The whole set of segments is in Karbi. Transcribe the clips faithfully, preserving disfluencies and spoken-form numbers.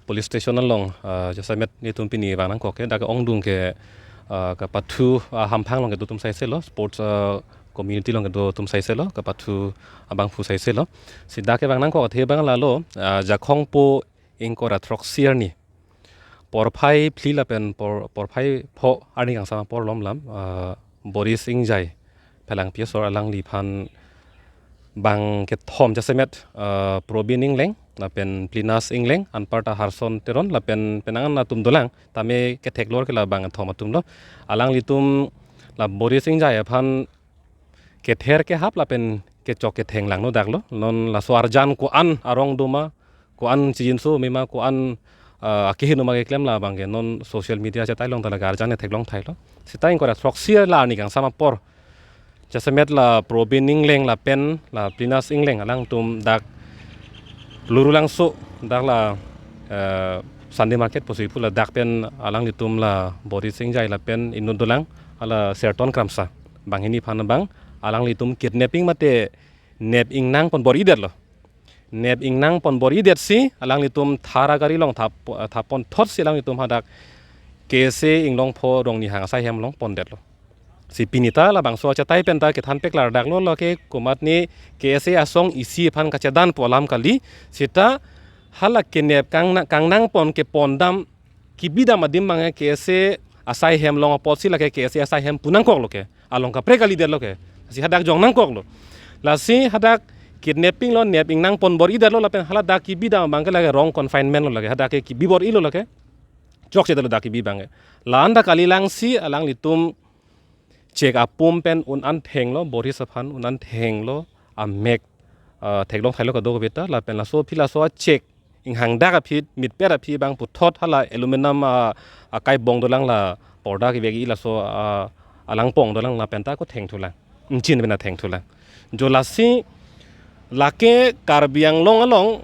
police station along, ah, jasemet netum pini vang nangkok ke, dak ongdung ke, ah, kapathu, ah, hamphang along kedo atum saise lo, sports, ah, community along kedo atum saise lo, kapathu abangphu saise lo. Si dak kevang nangkok athe abang lalo, ah, Jakhong po ingkoi ra throksi arni porphai phli lapen por, porphai pho arni kangsam apor lom lam, ah, Boris Ingjai, Phelangpi asor, alangliphan bang kethom jasemet, ah, Probin Ingleng lapen Plinas Ingleng, anparta Harson Teron lapen penang an atum dolang, tame ketheklor ke la bang kethom atum lo. Alanglitum la Boris Ingjai aphan kether kehap lapen kechok ketheng langno dak lo. Non laso arjan ko-an arong do ma, ko-an chijinso me ma, ko-an, ah, akeheno ma keklem la bang ke non social media chetai along ta lake arjan theklong thai lo. Sita ingkoi ra throksi arni kangsam apor jasemet la Probin Ingleng lapen la Plinas Ingleng alangtum dak Lurulangso, dak la, eh, Sunday market pusi pu ladak pen alanglitum la Boris Ingjai lapen inut dolang, hala Serton Kramsa, banghini aphan abang alanglitum kidnapping mate nep ingnang pon bor-idet lo. Nep ingnang pon bor-idet si alanglitum thar agari along thap, thap pon thot si alanglitum hadak K S A Inglongpho Rongnihang asai hem along pondet lo. Si pini ta labangso achetai pen ta kethan peklar dak lo, lake komatne K S A asong isi aphan kachedan pu alam kali. Sita hala kenep kangnang, kangnang pon kepon dam, kebi dam adim abang ke K S A asai hem along apotsi lake K S A asai hem pu nangkok lo ke. Along kaprek kalidet lo ke. Si hadak jong nangkok lo. Lasi hadak kidnapping lo, nep ingnang pon bor-idet lo lapen hala dak kebi dam abang ke lake wrong confinement lo lake. Hadak ke kebi bor-i lo lake. Chokchedet lo dak kebi abang ke. La-an ta kalilang si alanglitum chek apum pen un-an thenglo, Boris aphan un-an thenglo, amek, ah, theklong thailo kadokave ta, lapen laso aphi laso achek inghangdak aphi, mitpet aphi abang puthot hala aluminum, ah, akai bong dolang, la porda kevek-i laso, ah, alangpong dolang lapen ta ko thengthulang. Inchin pen ta thengthulang. Jo lasi lake Karbi Anglong along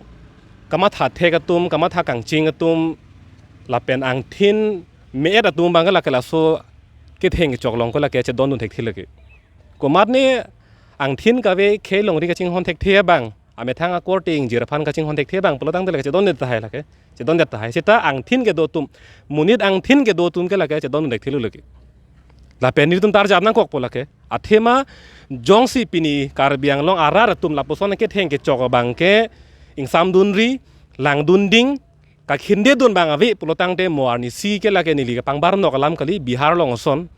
kamatha thek atum, kamatha kangching atum, lapen angthin me-et atum abang ke lake laso ketheng kechok along ko lake chedondun thekthe lake. Komatne angthin kave khei longri kachinghon thekthe abang, amethang akorte ingjir aphan kachinghon thekthe abang pulo tangte lake chedondet tahai lake. Chedondet tahai. Sita angthin kedo atum, monit angthin kedo atum ke lake chedondun thekthe lo lake. Lapen netum ta arjap nangkokpo lake. Athema jongsi pini Karbi Anglong arat atum lapuson ketheng kechok abang ke ingsamdunri, langdunding, kakhindedun abang ave pulo tangte mo arnisi ke lake neli kepangbar nok alam kali, Bihar along ason.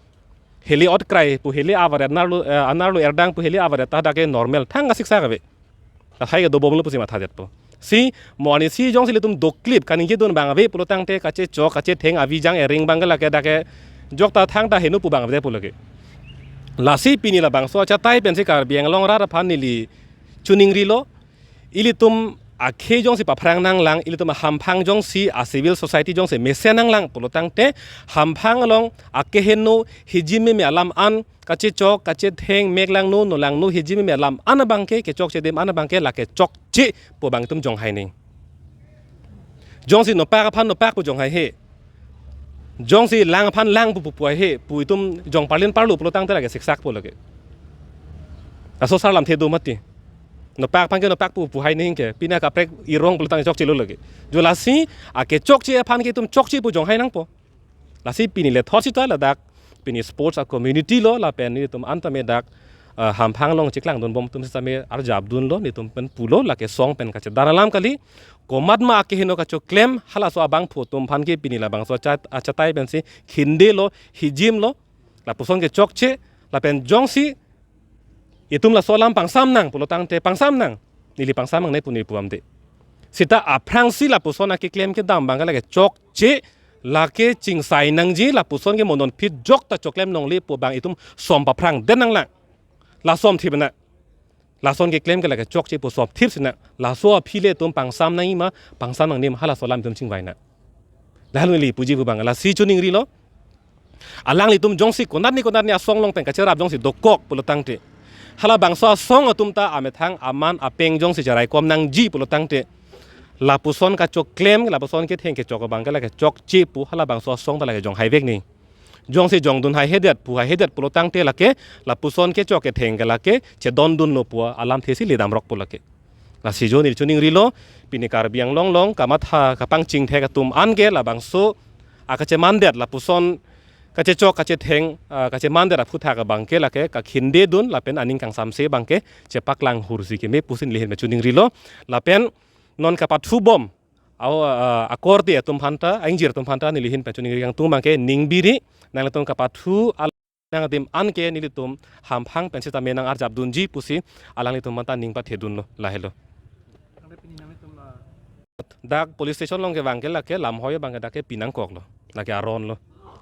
Heli otkrai pu heli avaret, anerlo, eh, anerlo erdang pu heli avaret ta dak ke normal thang kasiksak ave. Lahai kedobom lo pusi mathadetpo. Si mo arnisi jongsi ilitum doklip kaningjedun abang ave pulo tangte kachechok kachetheng avijang ering abang ke lake dak ke jok ta thangta heno pu abang ave pulo ke. Lasi pini labangso achetai pensi Karbi Anglong arat aphan neli choningrilo, ilitum akhei jongsi paphrang nanglang, ilitum ahamphang jongsi a civil society jongsi mesen nanglang pulo tangte hamphang along akeheno hijim meme alam an, kachechok kachetheng, meklangno nolangno hijim meme alam an abang ke, kechokche adim an abang ke lake chokche pu abang itum jonghai nang. Jongsi nopak aphan nopak pu jonghai he. Jongsi lang aphan lang pu pu pu hai he pu itum jong parlin parlo pulo tangte lake siksak pu lake. Laso asar lamthe do mati. Nopak aphan ke nopak pu pu hai nang ke. Pini kaprek irong pulo tang chokche lo lake. Jo lasi akechokche aphan ke itum chokche pu jonghai nangpo. Lasi pini le thot sita ladak pini sports a community lo lapen netum anta me dak, eh, hamphang along cheklangdunbom atum sitame arjapdunlo, netum pen pulo lake song pen kachedan alam kali. Komat ma akeheno kachoklem halaso abangphu atum aphan ke pini labangso achat-, achetai pensi khindelo, hijimlo, lapuson ke chokche, lapen jongsi itum laso alam pangsam nang pulo tangte pangsam nang, neli pangsam nangne pu neli pu amde. Sita aphrangsi lapuson akeklem kedam abang ke lake chokche, lake chingsai nangji, lapuson ke mo non phit jok ta choklem longle pu abang itum som paphrang den nanglang. La somthip na. Lason keklem ke lake chokche pu somthip si na. Laso aphi le itum pangsam nangji ma, pangsam nangne ma, halaso alam itum chingvai nang. Lalu neli puji pu abang, lasi choningrilo. Alanglitum jongsi konatne konatne asong along pen kacherap jongsi dokok pulo tangte, halabangso asong atum ta amethang aman apeng jongsi cheraikom nangji pulo tangte, lapuson kachoklem, lapuson ketheng kechok abang ke lake chokche pu halabangso asong ta lake jonghai vek nang. Jongsi jongdun haihedet, pu haihedet pulo tangte lake, lapuson kechok ketheng ke lake chedondunlo pu alamthe si ledamrok pu lake. Lasi jo neli choningrilo, pini Karbi Anglong along kamatha kapangchingthek atum anke labangso akachemandet lapuson kachechok kachetheng, ah, kachemandet aphuthak abangke lake kakhindedun lapen aning kangsamse abangke chepaklang hursi keme pusi neli ahin pen choningrilo. Lapen non kapathu bom, au, ah, akorte atum aphanta, aingjir atum aphanta neli ahin pen choningri kangtung abangke ning biri, nanglitum kapathu al- nangdim anke nelitum hamphang pen sitame nang-arjapdunji pusi alanglitum aphanta ning pathedunlo, lahelo. Dak police station along kevang ke lake lamhoi abangke dak ke pinangkoklo, lake aronlo.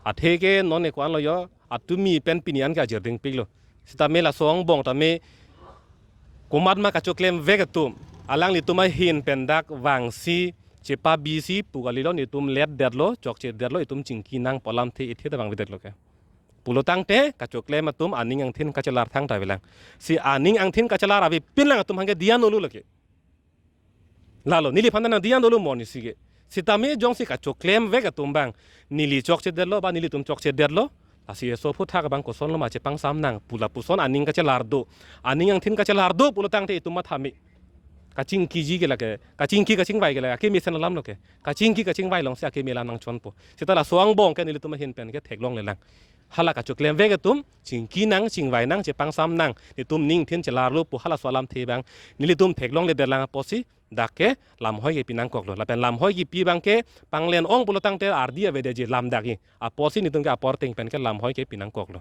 Athe ke non ekuan lo yo, atumi pen pini anke ajirdingpiklo. Sitame laso angbong tame komatma kachoklemvek atum, alanglitum ahin pen dak vangsi chepabisi pu kalilo, netum letdetlo, chokchedetlo, itum chingki nang pu alamthe ithe ta vangvedetlo ke. Pulotangte kachoklem atum aning angthin kachelar thangta avelang. Si aning angthin kachelar avepinlang atum hangke diya nolu lake. Lalo, neliphan nang diya nolu mo nisi ke. Sitame jongsi kachoklemvek atum abang, neli chokchedetlo ba nelitum chokchedetlo, lasi eso aphuthak abang kosonlo ma chepangsam nang pu lapuson aning kachelar do, aning angthin kachelar do pulotangte itum mathame. Kachingkiji ke lake, kachingki kachingvai ke lake akeme asen alamlo ke. Kachingki kachingvai alongsi akeme alam nangchonpo. Seta laso angbong ke nelitum ahin pen ke theklonglelang. Hala kachoklemvek atum chingki nang, chingvai nang, chepangsam nang, netum ning angthin chelarlo pu halaso alamthe abang nelitum theklongledetlang apotsi dak ke lamhoi ke pinangkoklo. Lapen lamhoi kepi abangke panglen ong pulotangte ardi avedetji lam dak ke. Apotsi netum ke apor ateng pen ke lamhoi ke pinangkoklo.